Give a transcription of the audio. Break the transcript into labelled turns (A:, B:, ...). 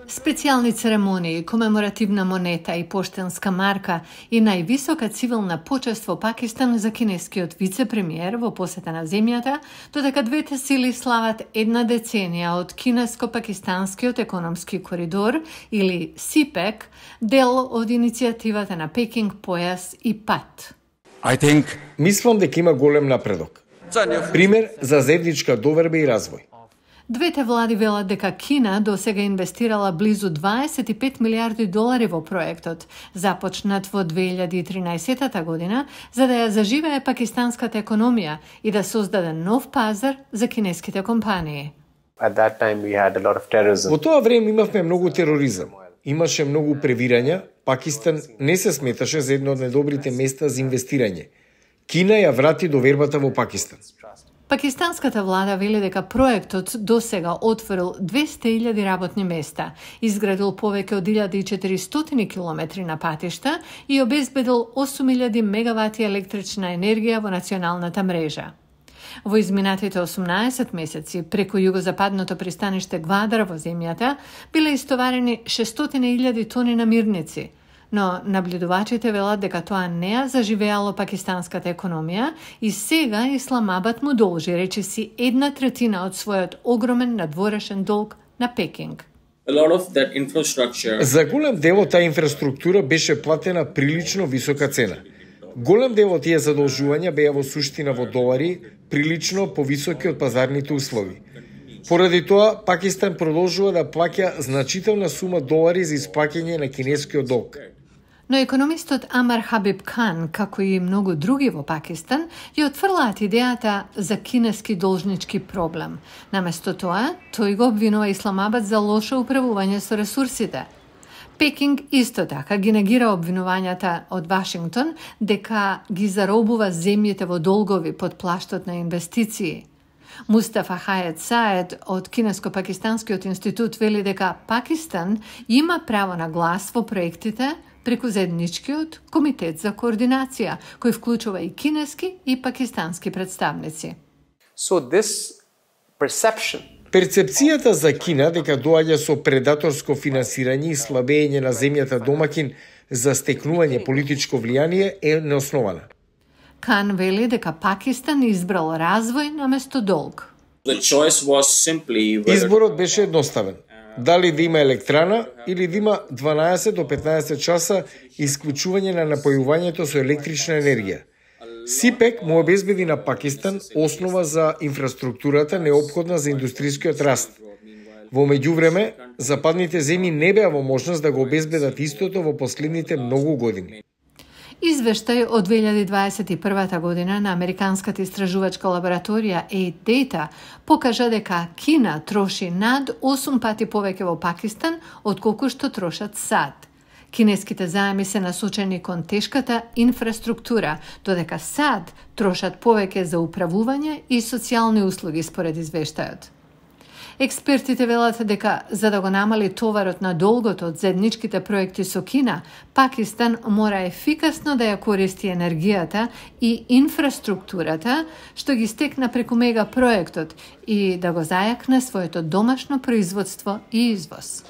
A: Специјални церемонии, комеморативна монета и поштенска марка и највисока цивилна почест во Пакистан за кинескиот вице-премиер во посета на земјата, додека двете сили слават една деценија од кинеско-пакистанскиот економски коридор или СИПЕК, дел од иницијативата на Пекинг појас и пат.
B: Мислам дека има голем напредок. Пример за заедничка доверба и развој.
A: Двете влади велат дека Кина досега инвестирала близу 25 милиарди долари во проектот, започнат во 2013 година, за да ја заживее пакистанската економија и да создаде нов пазар за кинеските компании.
B: Во тоа време имавме многу тероризам. Имаше многу превирања, Пакистан не се сметаше за едно од најдобрите места за инвестирање. Кина ја врати довербата во Пакистан.
A: Пакистанската влада вели дека проектот досега отворил 200.000 работни места, изградил повеќе од 1400 километри на патишта и обезбедил 8.000 мегавати електрична енергија во националната мрежа. Во изминатите 18 месеци, преку југозападното пристаниште Гвадар во земјата, биле истоварени 600.000 тони намирници, но наблюдувачите велат дека тоа не ја заживеало пакистанската економија и сега Исламабад му должи речиси 1/3 од својот огромен надворешен долг на Пекинг.
B: За голем дел од таа инфраструктура беше платена прилично висока цена. Голем дел од тие задолжувања беа во суштина во долари, прилично повисоки од пазарните услови. Поради тоа, Пакистан продолжува да плаќа значителна сума долари за исплаќање на кинескиот долг.
A: Но економистот Амар Хабиб Кан, како и многу други во Пакистан, ја отфрлаат идејата за кинески должнички проблем. Наместо тоа, тој го обвинува Исламабад за лошо управување со ресурсите. Пекинг исто така ги негира обвинувањата од Вашингтон дека ги заробува земјите во долгови под плаштот на инвестиции. Мустафа Хаед Саед од Кинеско-пакистанскиот институт вели дека Пакистан има право на глас во проектите преку заедничкиот комитет за координација, кој вклучува и кинески и пакистански представници.
B: Перцепцијата за Кина дека доаѓа со предаторско финансирање и слабење на земјата домакин за стекнување политичко влијание е неоснована.
A: Кан вели дека Пакистан избрал развој наместо долг.
B: Изборот беше едноставен. Дали да има електрана или да има 12 до 15 часа исклучување на напојувањето со електрична енергија. СИПЕК му обезбеди на Пакистан основа за инфраструктурата неопходна за индустрискиот раст. Во меѓувреме, западните земји не беа во можност да го обезбедат истото во последните многу години.
A: Извештај од 2021 година на американската истражувачка лабораторија AidData покажа дека Кина троши над 8 пати повеќе во Пакистан отколку што трошат САД. Кинеските заеми се насочени кон тешката инфраструктура, додека САД трошат повеќе за управување и социјални услуги според извештајот. Експертите велат дека за да го намали товарот на долгот од заедничките проекти со Кина, Пакистан мора ефикасно да ја користи енергијата и инфраструктурата што ги стекна преку мега проектот и да го зајакне своето домашно производство и извоз.